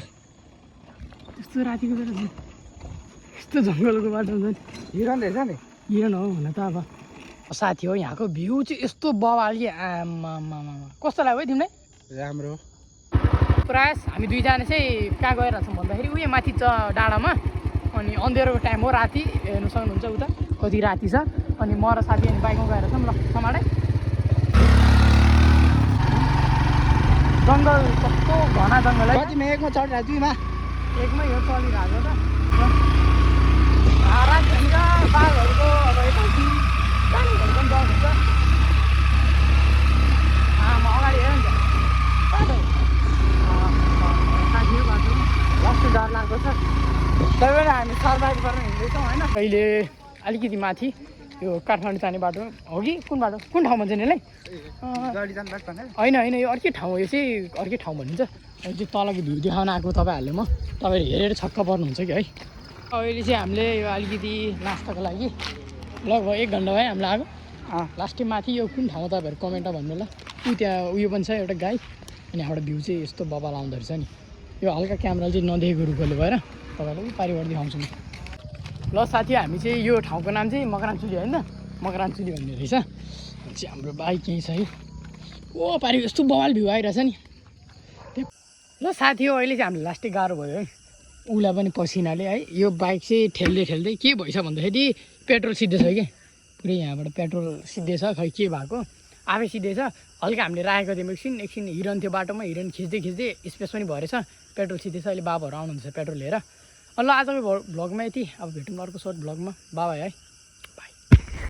त्यस्तो रातिको बेला यस्तो जङ्गलको बाटो हुन्छ नि हिरन रहेछ नि हिरन हो हुन त अब साथी हो यहाँको भ्यू चाहिँ यस्तो बवाल कि आमा कस्तो लाग्यो है तिमीलाई राम्रो प्रयास हामी दुईजना चाहिँ कहाँ गएर छौँ भन्दाखेरि उयो माथि छ डाँडामा अनि अँध्यारोको टाइम हो राति हेर्नु सक्नुहुन्छ उता कति राति छ अनि म र साथी अनि बाइकमा गएर छौँ ल समाडै जङ्गल कस्तो घना जङ्गल है कतिमा एकमा चढिरहेको दुईमा एकमै हो चलिरहेको त रातितिर बाघहरूको अब यताउति पानीहरू पनि डर हुन्छ आमा अगाडि हेर नि बाटो साथी बाटो कस्तो डर लाग्दो छ तर पनि हामी सर्भाइभ गर्न हिँड्दैछौँ होइन अहिले अलिकति माथि यो काठमाडौँ जाने बाटो हो कि कुन बाटो कुन ठाउँ भन्छ नि यसलाई होइन होइन यो अर्कै ठाउँ हो यो चाहिँ अर्कै ठाउँ भनिन्छ यो चाहिँ तलको भ्यू देखाउन आएको तपाईँहरूले म तपाईँहरू हेरेर छक्क पर्नुहुन्छ कि है अहिले चाहिँ हामीले यो अलिकति नास्ताको लागि लगभग 1 घन्टा भयो हामीलाई आएको लास्ट माथि यो कुन ठाउँ तपाईँहरू कमेन्टमा भन्नु ल त्यहाँ उयो पनि छ एउटा गाई अनि यहाँबाट भ्यू चाहिँ यस्तो बबाल आउँदो रहेछ नि यो हल्का क्यामेरा चाहिँ नदेखेको रुखले भएर तपाईँलाई पारिबाट देखाउँछु म ल साथी हामी चाहिँ यो ठाउँको नाम चाहिँ मकरानचुली होइन मकरानचुली भन्ने रहेछ चाहिँ हाम्रो बाइक यहीँ छ है ओ पारि यस्तो बवाल भ्यू आइरहेछ नि ल साथी हो अहिले चाहिँ हामीलाई लास्टै गाह्रो भयो है उसलाई पनि पसिनाले है यो बाइक चाहिँ ठेल्दै ठेल्दै के भएछ भन्दाखेरि पेट्रोल सिद्धेछ कि पुरै यहाँबाट पेट्रोल सिद्धेछ खै के भएको आफै सिद्धेछ हल्का हामीले राखेको थियौँ एकछिन हिरन थियो बाटोमा हिरन खिच्दै खिच्दै स्पेस पनि भरेछ पेट्रोल सिद्धेछ अहिले बाबाहरू आउनुहुन्छ पेट्रोल लिएर ल आजको भ्लगमा यति अब भेटौँ अर्को सर्ट भ्लगमा बाबा है